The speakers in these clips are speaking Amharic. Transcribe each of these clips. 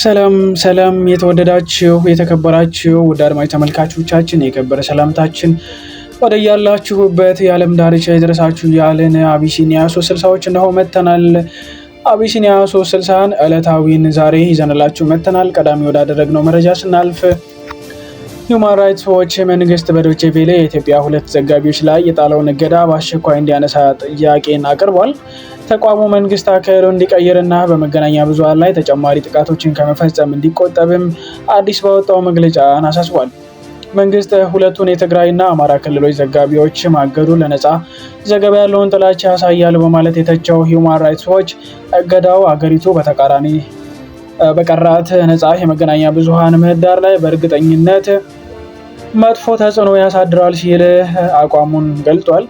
ሰላም ሰላም፣ የተወደዳችሁ የተከበራችሁ ውድ አድማጭ ተመልካቾቻችን፣ የከበረ ሰላምታችን ወደ ያላችሁበት የዓለም ዳርቻ የደረሳችሁ ያልን አቢሲኒያ 360ዎች እነሆ መጥተናል። አቢሲኒያ 360ን ዕለታዊን ዛሬ ይዘንላችሁ መጥተናል። ቀዳሚ ወዳደረግነው መረጃ ስናልፍ፣ ሂውማን ራይትስ ዎች መንግስት በዶቼ ቬለ የኢትዮጵያ ሁለት ዘጋቢዎች ላይ የጣለውን እገዳ በአስቸኳይ እንዲያነሳ ጥያቄን አቅርቧል። ተቋሙ መንግስት አካሄዱን እንዲቀይርና በመገናኛ ብዙሃን ላይ ተጨማሪ ጥቃቶችን ከመፈጸም እንዲቆጠብም አዲስ ባወጣው መግለጫን አሳስቧል። መንግስት ሁለቱን የትግራይና አማራ ክልሎች ዘጋቢዎች ማገዱ ለነፃ ዘገባ ያለውን ጥላቻ ያሳያል በማለት የተቸው ሂውማን ራይትስ ዎች፣ እገዳው አገሪቱ በተቃራኒ በቀራት ነፃ የመገናኛ ብዙሃን ምህዳር ላይ በእርግጠኝነት መጥፎ ተጽዕኖ ያሳድራል ሲል አቋሙን ገልጧል።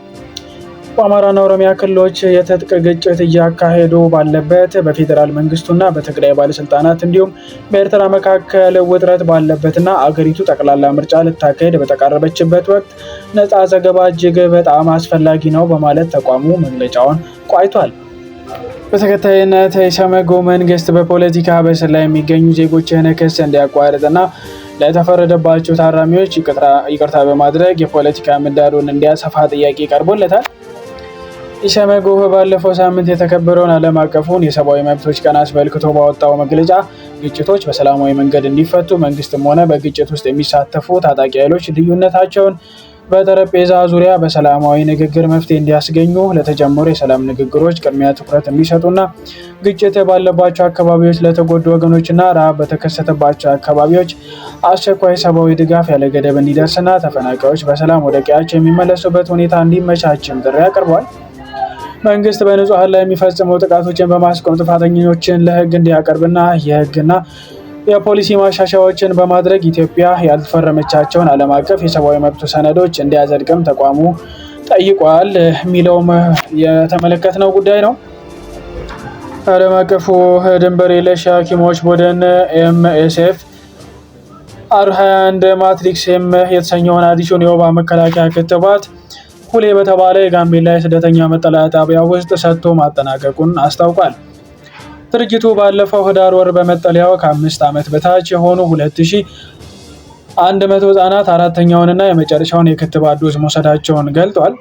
በአማራና ኦሮሚያ ክልሎች የትጥቅ ግጭት እያካሄዱ ባለበት፣ በፌዴራል መንግስቱና በትግራይ ባለስልጣናት እንዲሁም በኤርትራ መካከል ውጥረት ባለበትና አገሪቱ ጠቅላላ ምርጫ ልታካሄድ በተቃረበችበት ወቅት ነፃ ዘገባ እጅግ በጣም አስፈላጊ ነው በማለት ተቋሙ መግለጫውን ቋጭቷል። በተከታይነት፣ ኢሰመጉ መንግስት በፖለቲካ በእስር ላይ የሚገኙ ዜጎችን ክስ እንዲያቋርጥና ለተፈረደባቸው ታራሚዎች ይቅርታ በማድረግ የፖለቲካ ምህዳሩን እንዲያሰፋ ጥያቄ ቀርቦለታል። ኢሰመጉ ባለፈው ሳምንት የተከበረውን ዓለም አቀፉን የሰብአዊ መብቶች ቀን አስመልክቶ ባወጣው መግለጫ፣ ግጭቶች በሰላማዊ መንገድ እንዲፈቱ መንግስትም ሆነ በግጭት ውስጥ የሚሳተፉ ታጣቂ ኃይሎች ልዩነታቸውን በጠረጴዛ ዙሪያ በሰላማዊ ንግግር መፍትሄ እንዲያስገኙ፣ ለተጀመሩ የሰላም ንግግሮች ቅድሚያ ትኩረት እንዲሰጡና ግጭት ባለባቸው አካባቢዎች ለተጎዱ ወገኖችና ረሃብ በተከሰተባቸው አካባቢዎች አስቸኳይ ሰብአዊ ድጋፍ ያለ ገደብ እንዲደርስና ተፈናቃዮች በሰላም ወደ ቀያቸው የሚመለሱበት ሁኔታ እንዲመቻችም ጥሪ አቅርቧል። መንግስት በንጹሐን ላይ የሚፈጽመው ጥቃቶችን በማስቆም ጥፋተኞችን ለህግ እንዲያቀርብና የህግና የፖሊሲ ማሻሻያዎችን በማድረግ ኢትዮጵያ ያልፈረመቻቸውን ዓለም አቀፍ የሰብአዊ መብት ሰነዶች እንዲያጸድቅም ተቋሙ ጠይቋል የሚለውም የተመለከትነው ጉዳይ ነው። ዓለም አቀፉ ድንበር የለሽ ሐኪሞች ቡድን ኤምኤስኤፍ አር 21 ማትሪክስ ኤም የተሰኘውን አዲሱን የወባ መከላከያ ክትባት ሁሌ በተባለ የጋምቤላ የስደተኛ መጠለያ ጣቢያ ውስጥ ሰጥቶ ማጠናቀቁን አስታውቋል። ድርጅቱ ባለፈው ህዳር ወር በመጠለያው ከ5 ዓመት በታች የሆኑ 2100 ህጻናት አራተኛውንና የመጨረሻውን የክትባት ዶዝ መውሰዳቸውን ገልጧል።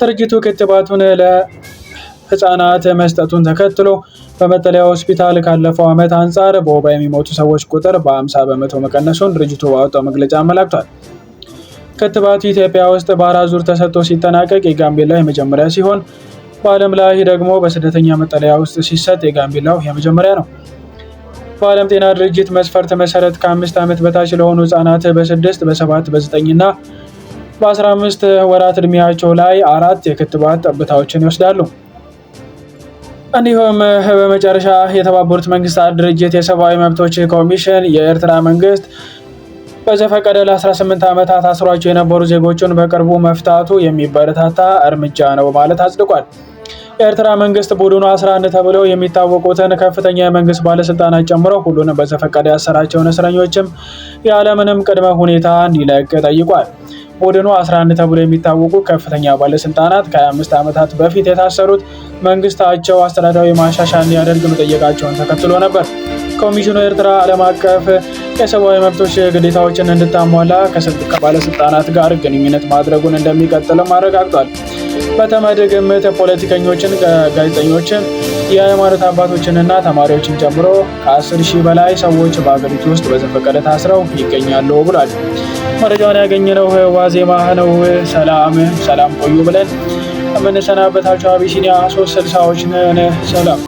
ድርጅቱ ክትባቱን ለህጻናት መስጠቱን ተከትሎ በመጠለያ ሆስፒታል ካለፈው ዓመት አንጻር በወባ የሚሞቱ ሰዎች ቁጥር በ50% መቀነሱን ድርጅቱ ባወጣው መግለጫ አመላክቷል። ክትባቱ ኢትዮጵያ ውስጥ በአራት ዙር ተሰጥቶ ሲጠናቀቅ የጋምቤላ የመጀመሪያ ሲሆን፣ በዓለም ላይ ደግሞ በስደተኛ መጠለያ ውስጥ ሲሰጥ የጋምቤላው የመጀመሪያ ነው። በዓለም ጤና ድርጅት መስፈርት መሰረት ከ5 ዓመት በታች ለሆኑ ህጻናት በ6፣ በ7፣ በ9 እና በ15 ወራት እድሜያቸው ላይ አራት የክትባት ጠብታዎችን ይወስዳሉ። እንዲሁም በመጨረሻ፣ የተባበሩት መንግስታት ድርጅት የሰብአዊ መብቶች ኮሚሽን የኤርትራ መንግስት በዘፈቀደ ለ18 ዓመታት አስሯቸው የነበሩ ዜጎችን በቅርቡ መፍታቱ የሚበረታታ እርምጃ ነው በማለት አጽድቋል። የኤርትራ መንግስት ቡድኑ 11 ተብለው የሚታወቁትን ከፍተኛ የመንግስት ባለስልጣናት ጨምሮ ሁሉንም በዘፈቀደ ያሰራቸውን እስረኞችም ያለምንም ቅድመ ሁኔታ እንዲለቅ ጠይቋል። ቡድኑ 11 ተብሎ የሚታወቁ ከፍተኛ ባለስልጣናት ከ25 ዓመታት በፊት የታሰሩት መንግስታቸው አስተዳደራዊ ማሻሻያ እንዲያደርግ መጠየቃቸውን ተከትሎ ነበር። ኮሚሽኑ ኤርትራ ዓለም አቀፍ የሰብአዊ መብቶች ግዴታዎችን እንድታሟላ ከባለስልጣናት ጋር ግንኙነት ማድረጉን እንደሚቀጥልም አረጋግጧል። በተመድ ግምት ፖለቲከኞችን፣ ጋዜጠኞችን፣ የሃይማኖት አባቶችንና ተማሪዎችን ጨምሮ ከ10,000 በላይ ሰዎች በሀገሪቱ ውስጥ በዘፈቀደ ታስረው ይገኛሉ ብሏል። መረጃውን ያገኘነው ዋዜማ ነው። ሰላም ሰላም ቆዩ ብለን የምንሰናበታቸው አቢሲኒያ 360ዎች ነን። ሰላም።